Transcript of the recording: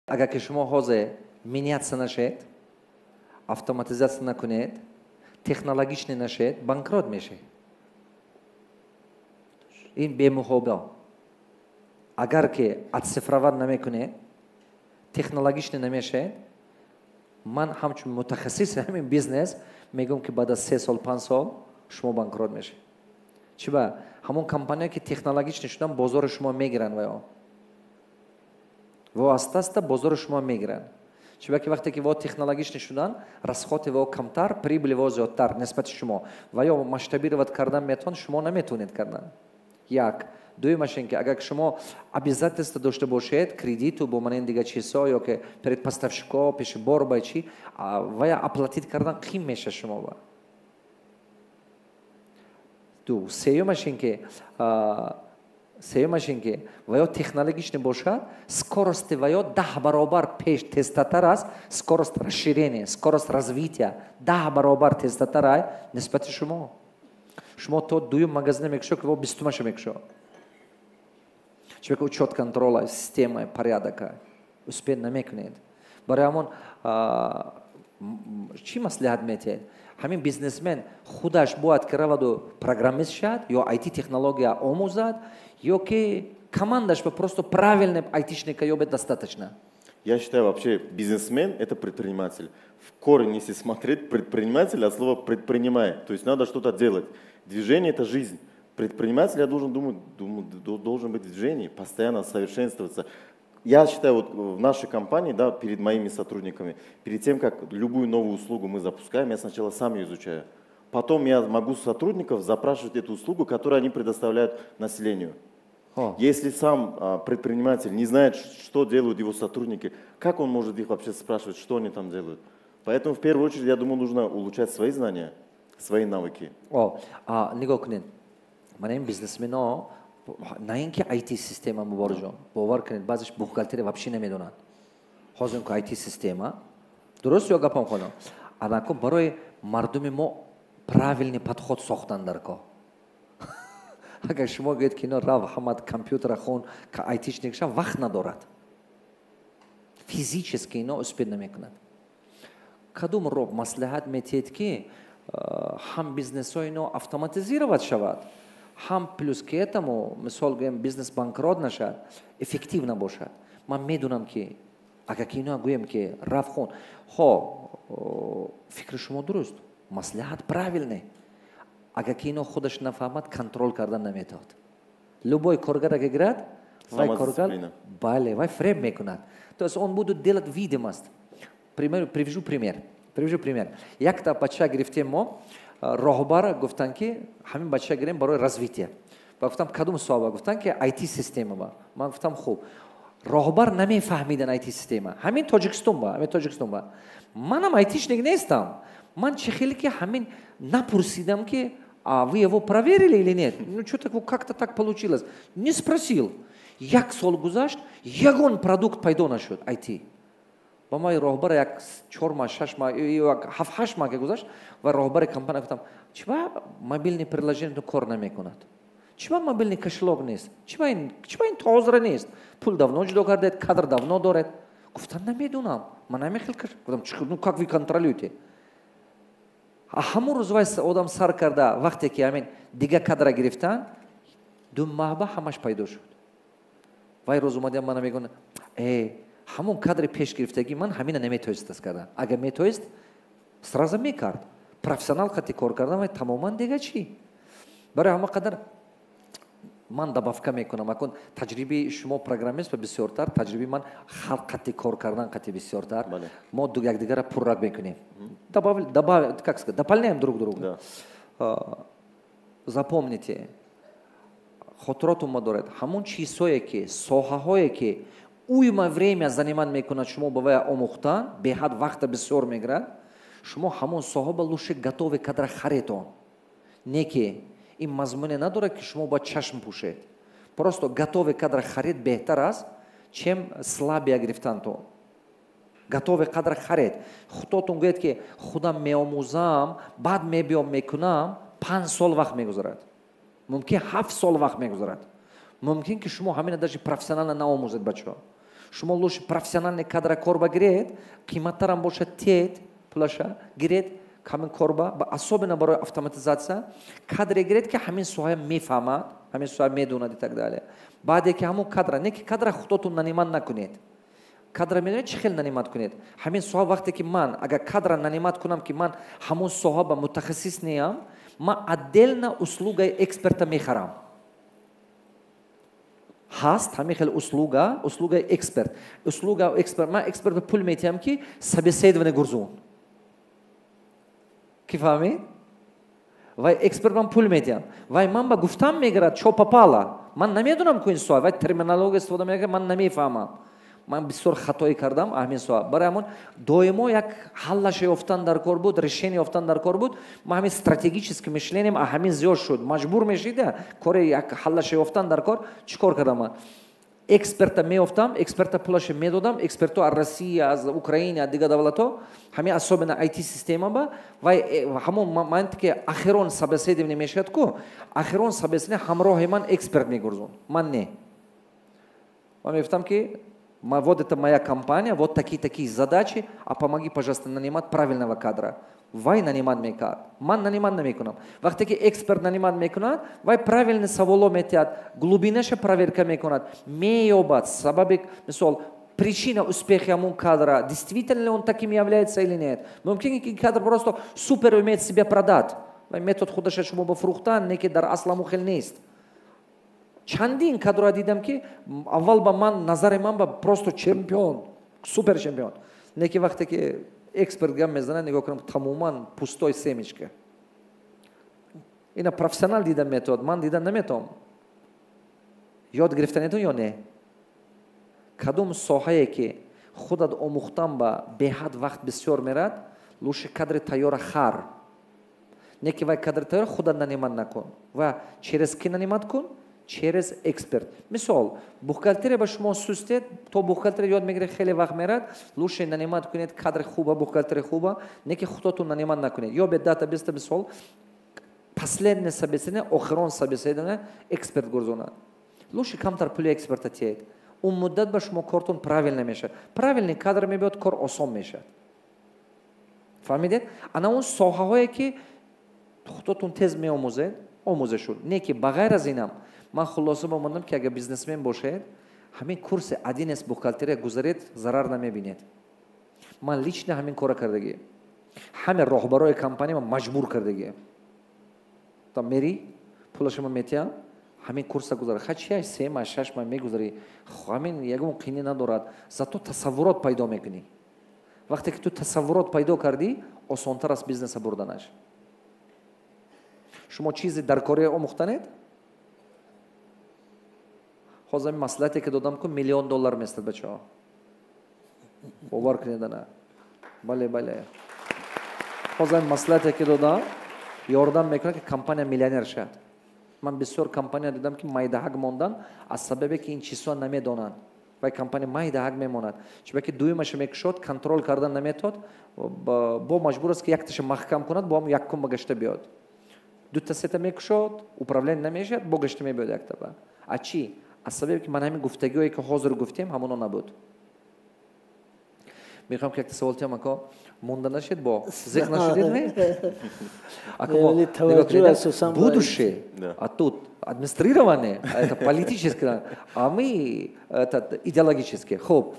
Агар ки шумо ҳозир меняться нашед, автоматизация накунед, технологичный нашед, банкрот мешед. Ин бемуҳоба. Агар ки оцифровать намекунед, технологичный намешед, ман ҳамчун мутахассиси ҳамин бизнес мегӯям, ки баъд аз 3 сол, 5 сол шумо банкрот мешед. Чиба? Ҳамон компания, ки технологичный шудан, бозори шумо мегиранд ва ё во аста аста бозори шумо мегиранд. Чиба ки вақте ки во технологичный шудан, расходи во камтар, прибыли во зиёдтар нисбати шумо, ва ё масштабировать кардан метавон, шумо наметавонед кардан. Як. Дуюмаш ин ки агар шумо обязательство дошта бошед, кредиту бо манен дига чизҳо, ё ки перед поставщико, пеши бор ба чи, вая оплатить кардан қим меша шумо ба. Ду. Сеюмаш ин ки ва ё технологичный бошад, скорости ва ё 10 баробар пеш тезтатар аст, скорость расширения, скорость развития 10 баробар тезтатар ай нисбати шумо. Шумо то дуюм магазина мекушо, ки во 20-умаша мекушо. Чунки учет, контроля, система, порядока успеть намекунед. Барои ҳамон чӣ маслиҳат метиҳед? Ҳамин бизнесмен худаш бояд ки раваду программист шавад ё IT технология омӯзад, ё ки командаш ба просто правильный айтишника ёбед, достаточно? Я считаю, вообще бизнесмен – это предприниматель. В корень, если смотреть, предприниматель от слова «предпринимай». То есть надо что-то делать. Движение – это жизнь. Предприниматель, я должен думать, должен быть в движении, постоянно совершенствоваться. Я считаю, вот в нашей компании, да, перед моими сотрудниками, перед тем, как любую новую услугу мы запускаем, я сначала сам ее изучаю. Потом я могу с сотрудников запрашивать эту услугу, которую они предоставляют населению. О. Если сам предприниматель не знает, что делают его сотрудники, как он может их вообще спрашивать, что они там делают? Поэтому в первую очередь, я думаю, нужно улучшать свои знания, свои навыки. О, нигоҳ кунед, мана ин бизнесмено, на ин ки IT система, муборҷон, бовар кунед, баъзеш бухгалтерия вообще намедонанд. Ҳозир ку IT система, дуруст ё гапам хонам? Анаку барои мардуми мо правильный подход сохтан дар кор. Агар шумо гӯед, ки ино рав, ҳамад компютера хон, айтишник ша, вақт надорад, физически ино успеть намекунад. Кадом роҳ маслиҳат метиҳед, ки ҳам бизнесҳои ино автоматизировать шавад, ҳам плюс к этому, мисол гӯем, бизнес банкрот нашад, эффективно бошад? Ман медонам, ки агар ки ино гӯем, ки рав, хон, хо, фикри шумо дуруст, маслиҳат правильный, агар ки ино худаш нафаҳмад, контроль кардан наметавад. Любой коргар агар гирад, вай коргар, бале, вай фреб мекунад, то есть он будет делать видимость. Пример, привяжу пример, привяжу пример. Якта бача гирифтем мо, роҳбар гуфтанд, ки ҳамин бача гирем барои развитие. Ба гуфтам, кадом соҳаба? Гуфтанд, ки IT система. Ба ман гуфтам, хуб, роҳбар намефаҳмидан IT система. Ҳамин Тоҷикистон ба, ҳамин Тоҷикистон ба. Манам айтишник нестам. Ман чӣ хеле ки ҳамин напурсидам, ки а вы его проверили или нет? Ну, что-то как-то так получилось, не спросил. Як сол гузашт, ягон продукт пайдо нашуд IT. Ба ман роҳбар як 4 маҳ, 6 маҳ, 7-8 маҳ ки гузашт, ва роҳбари компания гуфтам, чиба мобильный приложение кор намекунад, чиба мобильный кошелёк нест, чиба ин то ҳозира нест, пул давно ҷудо кардед, кадр давно доред? Гуфтам, намедонам, ман намехел. Гуфтам, ну как вы контролируете? Ҳамон рӯз вай одам сар карда, вақте ки ҳамин дига кадра гирифтан, 2 маҳба ҳамаш пайдо шуд. Вай рӯз омадиам, мана мегӯн, э, ҳамон кадри пеш гирифтагӣ ман ҳамина наметоист кардан. Агар метоист, сразу мекард. Профессионал қати кор кардан вай тамоман дига чӣ. Барои ҳама қадар ман добавка мекунам. Акун таҷрибаи шумо программист ва бисёртар, таҷрибаи ман халқ қати кор кардан қати бисёртар. Мо якдигарро пурра мекунем, как сказать, дополняем друг друга. Запомните, хотиротон доред, ҳамон чизҳое ки, соҳаҳое ки уйма время занимать мекунад, шумо ба вай омӯхтан беҳад вақта бисёр мегирад, шумо ҳамон соҳа ба лучше готовый кадра харетон. Не ки ин мазмуне надорад, ки шумо бояд чашм пӯшед. Просто готовый кадра харид беҳтар аст, чем слабия гирифтантон. Готовый кадра харед. Худотон гӯед, ки худам меомӯзам, баъд мебиём мекунам, 5 сол вақт мегузарад, мумкин 7 сол вақт мегузарад, мумкин ки шумо ҳамина даже профессионально наомӯзед. Бачаҳо, Шумо лучше профессиональный кадра корба гиред, қиматтарам бошад, тед пулаша гиред ҳамин корба, особенно барои автоматизация кадре гиред, ки ҳамин соҳа мефаҳмад, ҳамин соҳа медонад и так далее. Баъде ки ҳамон кадра, не ки кадра худотон нанимать накунед. Кадра медонед, чӣ хел нанимать кунед? Ҳамин соҳа, вақте ки ман агар кадра нанимать кунам, ки ман ҳамон соҳа ба мутахассис неам, ман отдельно услугаи эксперта мехарам. Ҳаст ҳамин хел услуга, услугаи эксперт, услуга эксперт. Ман эксперт ба пул метиҳам, ки собеседование гурзун. Ки фаҳмид? Вай эксперт, ман пул медиҳам, вай ман ба гуфтам мегирад, чо попало. Ман намедонам ку ин соҳа, вай терминология истифода мекунад, ман намефаҳмам. Ман бисёр хатоӣ кардам ҳамин соҳа. Барои ҳамон доимо як ҳаллаша ёфтан дар кор буд, решение ёфтан дар кор буд. Ман ҳамин стратегический мышлением ҳамин зиёд шуд, маҷбур мешида кори як ҳаллаша ёфтан дар кор. Чӣ кор кардам ман? Эксперта меёфтам, эксперта пулаша медодам. Экспертҳо аз Россия, аз Украина, аз дигар давлатҳо, ҳамин особенно IT система ба вай ҳамон момент, ки ахирон собеседование мешавад ку, ахирон собеседование ҳамроҳи ман эксперт мегурзон, ман не. Ман мегуфтам, ки вот это моя компания, вот такие-такие задачи, а помоги, пожалуйста, нанимать правильного кадра. Вай нанимать мекард, ман нанимать намекунам. Вақте ки эксперт нанимать мекунад, вай правильный саволо метиҳад, глубинаша проверка мекунад, меёбад сабаби, мисол, причина успеха ҳамун кадра, действительно ли он таким является или нет. Мумкин, ки кадр просто супер умеет себя продать, вай метод худаша шумо ба фурӯхтан, не ки дар асл ҳамун хел нест. Чандин кадрро дидам, ки аввал ба ман, назари ман ба просто чемпион, супер чемпион, не ки вақте ки эксперт гап мезанад, нигоҳ кунам, тамоман пустой семечка. Ина профессионал дида метавад, ман дида наметавам. Ёд гирифтанетон ё не? Кадом соҳае ки худат омӯхтан ба беҳад вақт бисёр мерад, лучше кадри тайёра хар, не ки вай кадри тайёра худат нанимать накун. Ва через ки нанимать кун? Через эксперт. Мисол, бухгалтерия ба шумо сустед, то бухгалтерия ёд мегиред, хеле вақт мерад. Лучше нанимать кунед кадри хуба, бухгалтери хуба, не ки худотон нанимать накунед. Ё бе дата биста, мисол, последнее собеседование, охирон собеседование эксперт гурзонад. Лучше камтар пули эксперта тиҳед, он муддат ба шумо кортон правильно мешавад, правильный кадр мебиёд, кор осон мешавад. Фаҳмидед? Ана он соҳаҳое ки худотон тез меомӯзед, омӯзешуд, не ки ба ғайр аз инам ман хулоса бомондам, ки агар бизнесмен бошед, ҳамин курси 1С бухгалтерия гузаред, зарар намебинед. Ман лично ҳамин кора кардагӣ, ҳаме роҳбарои компания ман маҷбур кардагӣ, та мери, пулаша ман метиҳам, ҳамин курса гузара. Ха, чи 3 маҳ, 6 маҳ мегузарӣ, ҳамин ягон қинӣ надорад, зато тасаввурот пайдо мекунӣ. Вақте ки ту тасаввурот пайдо кардӣ, осонтар аст бизнеса бурданаш. Шумо чизе дар кори омӯхтанед? Ҳозир маслиҳате ки додам ку, миллион доллар местад, бачаҳо, бовар кунед. Ана, бале, бале, ҳозир маслиҳате ки додам, ёрдам мекунад, ки компания миллионер шавад. Ман бисёр компания дидам, ки майдаҳак мондан аз сабабе ки ин чизҳо намедонанд. Вай компания майдаҳак мемонад, чунки дуюмаша мекушод, контроль кардан наметавад, бо маҷбур аст, ки якташа маҳкам кунад, бо ҳам якум ба гашта биёд. Дута, сета мекушод, управление намешавад, бо гашта мебиёд яктаба. А чӣ? Аз сабабе ки ман ҳамин гуфтагиҳое ки ҳозир гуфтем, ҳамоно набуд. Мехоҳам ки якта савол тиҳам, ако монда нашед, бо зиқ нашудед, не? Будущее, а тут администрирование, это политическое, а мы этот, идеологическое. Хуб.